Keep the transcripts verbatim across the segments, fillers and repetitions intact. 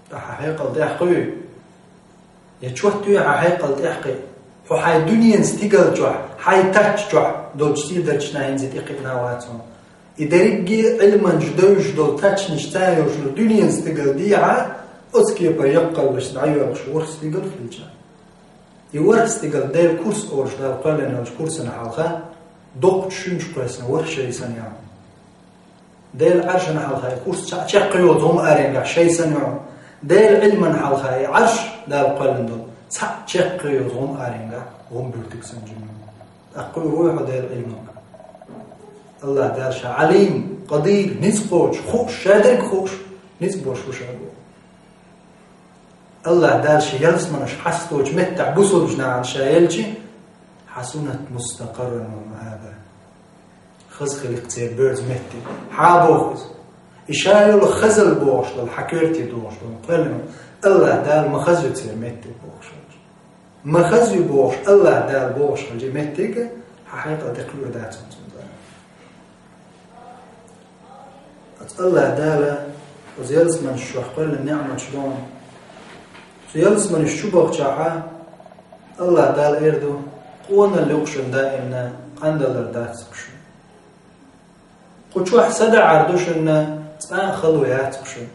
Хьа хьекъал тӀехь кхуьй. Я чот туй хьа хьекъал тӀехь кхуьй. Хьо хьай дуьнен стигал чохь, хьай тач чохь долчу сийдарчна хӀинца тӀекхиъна вац хьуна. И дерриге а Ӏилманчу девзаш долу тачнаш цара йолуш дуьнен стигал дехьа, оцу кепара яккхаллаш дӀайоьлхуш ворхӀ стигал хилча. И ворхӀ стигал Делан курс олуш Дала кхоьллина йолчу курсана хьалха, доккхачу шуьнчу кхоьссина ворхӀ шайсана яхьа. Делан Ӏаршана хьалха и курс чекхйолу хӀума аренгахь шайсана яхьа. Делан Ӏилмана хьалха и Ӏарш Дала кхоьллина долу цхьаъ чекхйолу хӀума аренгахь хӀума буьртиг санна жимма. ТӀаккха кхуьур вуй хьо Делан Ӏилманга? АллахӀ Дала ша Ӏалим, къадир, ницкъ кхочуш, хууш, ша дерг хууш, ницкъ болуш ву ша боху. АллахӀ Дала шен ялсаманаш хьасточу меттехь бусулбачу нахана ша елчи, хьасунат мустакъарран ва маӀаба. Хаза хилира церан боьрзу меттиг. Хьан боху иза? И ша йолу хазалла бохуш долу, хьан коьрте догӀуш долу, кхоьллина, АллахӀ Дала ма хаза ю церан меттиг бохуш хилча. Ма хаза ю бохуш, АллахӀ Дала бохуш хилча меттиг, хьан хьекъал тӀекхуьур дац хьуна цундела. Оцу АллахӀ Дала оцу ялсаманаш чохь кхоьллина неӀматаш ду хьуна. Цу ялсаманаш чу бахчахьа, АллахӀ Дала эр ду: «Къонал ю-кх шуна даимна, къандалар дац-кх шуна. Кху чохь садаӀар ду шуна, цкъа а хало яц-кх шуна».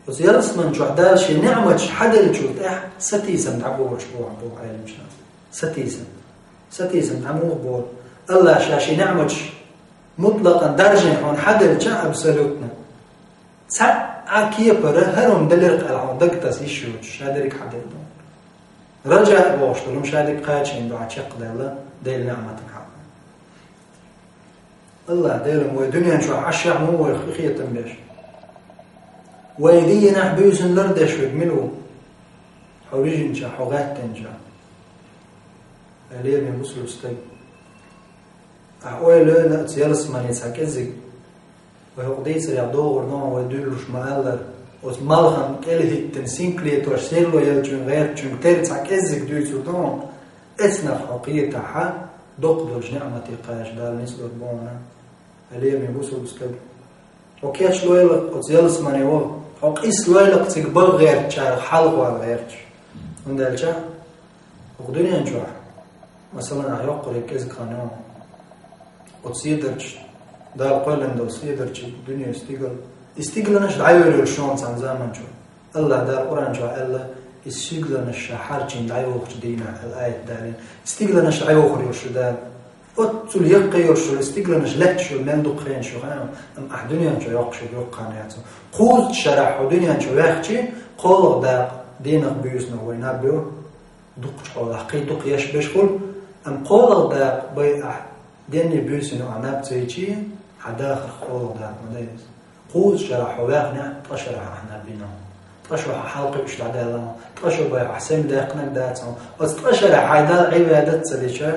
Оцу ялсаман чохь Дала шен неӀматаш хьаделлачул тӀаьхьа сатийсам дӀаболуш боху, боху Ӏеламчу наха. Сатийсам. Сатийсам дӀа муха болу? АллахӀа ша шен неӀматаш мутлакъан даржийна хьуна хьаделча, абсолютно, цхьа а кепара хӀара хӀума делира-кх аьлла хьуна дагтаса йиш йоцуш, ша дерриг хьаделла ду. Раджаъ бохуш долу хӀума ша дерриг кхачийна ду хьан чекхдаьлла Делан неӀматан хьакъ. АллахӀ Делан вай дуьнен чохь Ӏаш яхьа муха вайх къинхетам беш? Вай дийнахь буьйсанна лардеш верг мила ву? Хьо вижинчохь, хьо гӀаьттинчохь. Ай лераме бусулба стаг, ахь ойла йойла оцу ялсамане цхьа кӀеззиг. Вай хӀокху дийцарехь догӀур ду хьуна, вай дуьйлуш ма-аллара, оцу малхана кӀелхӀиттина синкалетош серло еллачуьнга гӀертачуьнга тера цхьа кӀеззиг дуьйцур ду хьуна, эцнах хьо кхетахьа, доккха долчу неӀмате кхача Дала ницкъ лур бу хьуна. Ай лераме бусулба стаг, хьо кечлойла оцу ялсамане ваха, хьо къийсалойла-кх цига баха гӀертачарах хьалхавала гӀерташ. ХӀунда аьлча хӀокху дуьнен чохь, масалан, ахь йоккхуре кӀезиг хан ю, оцу седарча, Дала кхоьллина долу седарча дуьне стигала, и стигаланаш дӀайойр йолуш ю хьуна цхьана заман чохь. АллахӀ Дала Къуръан чохь аьлла: «И стигаланаш ша хьарчийна дӀайохучу дийнахь», аьлла аят далийна. Стигаланаш дӀайохур йолуш ю Дала. Оццул яккхий йолуш йолу стигаланаш лаьтташ йолу мел дукха хенаш ю хаьий, амма ахь дуьнен чохь йоккхуш йолу йоккха хан яц хьуна. Кхуззачу шарахь хьо дуьнен чу ваьхчи, кхоалгӀа дакъа дийнах буьйсанах вай наб йо, дукхачу хьолахь кхин дукха еш беш хуьлу, амма кхоалгӀа дакъа бай ахь денний буьйсанна ахь наб ца йичи, хьан дахарх кхоалгӀа дакъа ма дай иза. Кхуззачу шарахь хьо ваьхнехь, ткъа шарахь ахь наб йина хьуна. Ткъа шо хьан хьалкхуьуш дӀадаьлла хьуна. Ткъа шо бай ахь сема даьккхинарг дац хьуна. Оцу ткъа шарахь хьайн Далла Ӏибадат ца дича,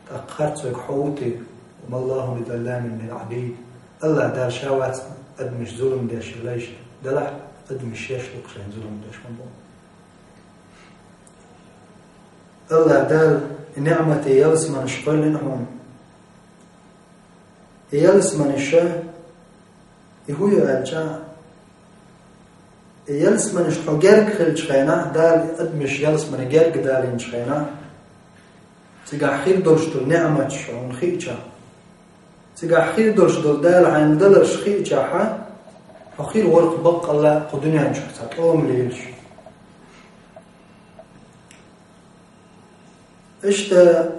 тӀаккха харцойг хьо ву те, ма Аллаху бизалламин лил Ӏабид. АллахӀ Дала ша вац адамашна зулам деш, лайш делахь, адамаш шаьш ду-кх шайна зулам деш, ма боху. АллахӀ Дала и неӀмате ялсаманаш кхоьллина хьуна. И ялсаманаш, и хӀун ю аьлча, и ялсаманаш хьо герга хилчу хенахь, Дала адамаш ялсамане герга далийначу хенахь, цигахь хир долуш долу неӀматаш хьуна хиъча, цигахь хир долуш долу Дала хьайна даларш хиъчахьа, хьо хир вара-кх баккъалла кху дуьнен чохь цхьа тӀома лелаш. Иштта,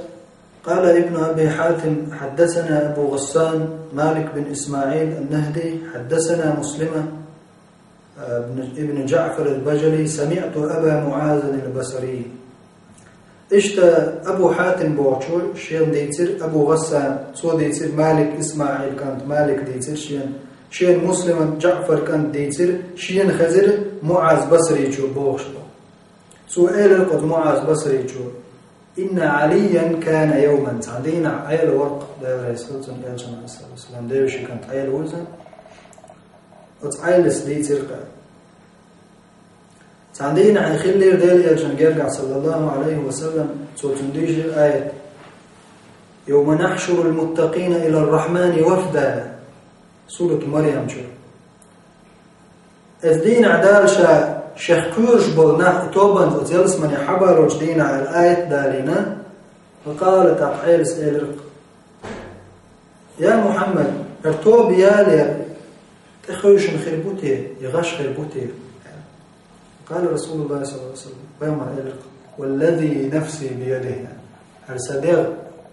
قال ابن أبي حاتم: حدثنا أبو غسان مالك بن إسماعيل النهدي، حدثنا مسلمة، آه، بن، ابن جعفر البجلي، سمعت أبا معاذ البصري. Иштта Абу Хьатим бохучо шена дийцира, Абу Гъассан, цо дийцира, Малик, Исмаил кӀант Малик дийцира шена, шена Муслимат Джаъфар кӀант дийцира, шена хезира Муаз Басричо бохуш бу. Цо элира кхуза Муаз Басричо: «Инна Алиян кана йовман», цхьана дийнахь Ӏела вара-кх, Дела реза хуьлда цунна, элчан, саллаллаху алейхи ва саллям, девешин кӀант Ӏела ву иза. Оцу Ӏелас дийцира-кх. Цхьана дийнахь и хиллера Делан элчан гергахь, саллаллаху алейхи ва саллям, цо цунна дийшира аят: «Йовма нахьшурул муттакъина илар рахмани вафда». Сурат Марьям чу. Эцу дийнахь Дала ша шех кхоьруш болу нах и тобанца оцу ялсамане хьабалочу дийнахь аьлла аят далийна, ва къала, тӀаккха Ӏелас элира-кх: «Я Мухьаммад, хӀара тоба ялор тӀехевшина хир бу те, я гӀаш хир бу те?» Къала Расулуллахи саллаллаху алейхи ва саллям, пайхамар элира-кх: «Валлази нафси биядихи». ХӀара сан дегӀ,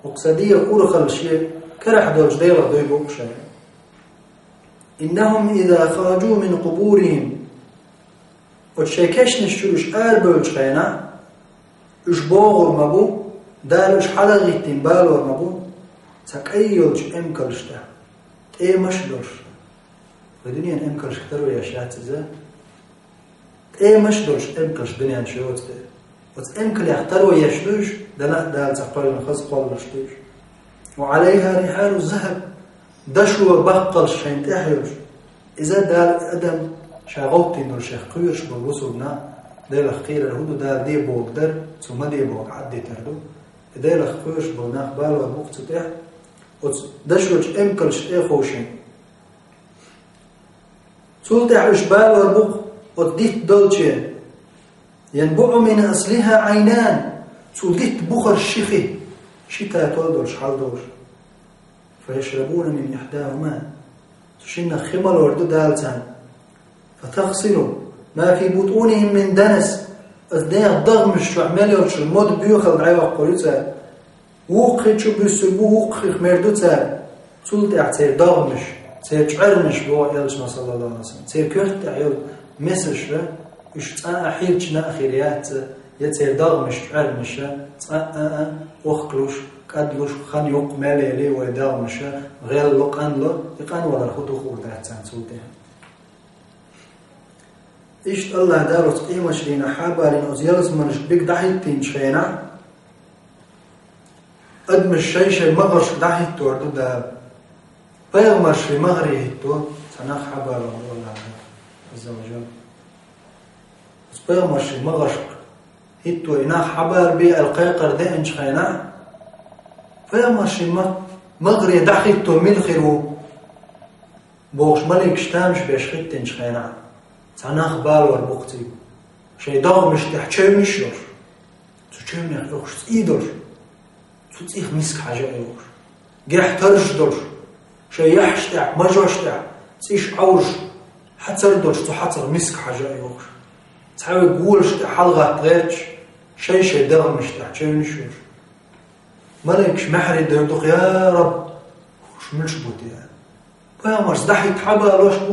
хӀокху сан дегӀан урхалла шен карахь долчу Делах дуй бу-кх ша. «Иннахум иза хараджу мин къубурихим». Оцу шайн кешнаш чуьра уьш арабевллачу хенахь, уьш богӀур ма бу, Дала уьш хьала а гӀиттина балор ма бу, цхьа кӀайн йолчу эмкалш тӀехь, тӀемаш а долуш. Вай дуьненан эмкалшка таро еш яц иза. ТӀемаш а долуш эмкалш дуьненчу йоцу дела. Оцу эмкалех таро еш ду уьш, Дала а Дала цхьа кхоьллина хаза кхоллалуш ду уьш. «Ва Ӏалайха рихьалу захаб», дашо баккхалш шайна тӀехь йолуш. Иза Дала адам ша гӀовттийна долу шех кхоьруш болу бусулба нах, Делах кхерар хӀун ду, Дала де бохург дар, цо ма де бохург Ӏаддитар ду. И Делах кхоьруш болу нах балор бу-кх цу тӀехь, оцу дашочу эмкалш тӀе а ховшийна. Цул тӀаьхьа уьш балор бу-кх оцу дитта долче: «Янбуъу мин аслиха Ӏайнан», цу дитта бухарш ши хи, ши татол долуш хьал долуш. «Фа яшрабуна мин ихьдахума», цу шиннах хи малор ду Дала царна. «Фа тагъсилу ма фи бутунихим мин данас», оцу нехан дагӀмаш чохь мел йолчу мода боьхалла дӀайоккхур ю цара. Вукху хи чу буьссур бу, вукху хих мер ду цара. Цул тӀаьхьа церан дагӀмаш, церан чӀоьрмаш боху элчано, саллаллаху алейхи ва саллям, церан коьрта тӀехь йолу месаш, уьш цкъа а хьирчина а хир яц, я церан дагӀмаш, чӀоьрмаш цкъа а, а охкалуш, кӀадлуш, хан юккъе мел яли вайн дагӀмаш, гӀелло, къанло, и къанвалар хӀун ду хуур дац царна цул тӀаьхьа. Иштта Аллах Дала оцу къематдийнахь хьабалийна оцу ялсаманашка дика дӀахӀиттийначу хенахь, адамаш шай-шай магӀаршка дӀахӀиттор ду Дала. Пайхамаршийн магӀаре хӀитто цхьа нах хьабалор ду Аллах Дала, Азза ва Жалла. Оцу пайхамаршийн магӀаршка хӀитто и нах хьабалабе аьлла кхайкхар деанчу хенахь, пайхамаршийн ма-, магӀаре дӀахӀитто мила хир ву? Бохуш, маликаш тамаш беш хӀиттинчу хенахь, цхьа нах балор бу-кх цига, шайн догӀмаш тӀехь чевнаш йолуш, цу чевнех йохуш цӀий долуш, цу цӀих миска хьажа а йохуш, гехь тарш долуш, шайн яхьаш тӀехь, мажош тӀехь цӀиш Ӏовжуш, хьацар долуш, цу хьацар миска хьажа а йохуш, цхьаверг волаш тӀе хьалагӀатта гӀерташ, шай-шайн догӀмаш тӀехь чевнаш йолуш. Маликаш маьхьарий девр ду-кх: «Я Раб, хӀуш муьлш бу те?» Пайхамарш дӀахӀитта хьабалош бу.